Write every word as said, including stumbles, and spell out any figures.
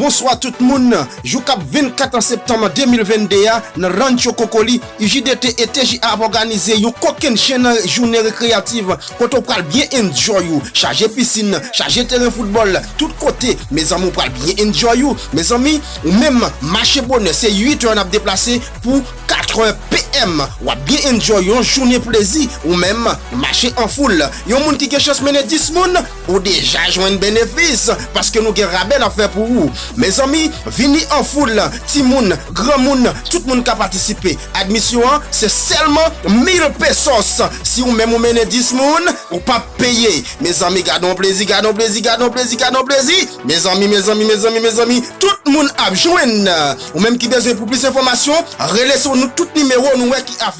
Bonswa tout moun. Jou k ap vennkat septanm de mil vennde a, nan Rancho Cocoli, U J D T e T J A ap òganize yon kokennchenn jounen rekreyativ kote w pral byen enjoy ou, chaje pisin, chaje teren foutbòl, tout kote. Mezanmi, ou pral byen enjoy ou. Mezanmi, ou menm, mache bonè, se uit è n ap deplase pou kat è P M. W ap byen enjoy yon jounen plezi. Ou menm, mache an foul. Yon moun ki gen chans mennen dis moun, ou deja jwenn benefis, paske nou gen rabè n ap fè pou ou. Mezanmi, vini an foul, timoun, granmoun, tout moun ka patisipe. Admisyon an, se sèlman mil pesos. Si ou menm ou mennen dis moun, ou p ap peye. Mezanmi, gade yon plezi, gade yon plezi, gade yon plezi, gade yon plezi. Mezanmi, mezanmi, mezanmi, mezanmi, tout moun ap jwenn. Ou menm ki bezwen pou plis enfòmasyon, rele sou nou tout nimewo nou wè ki afich.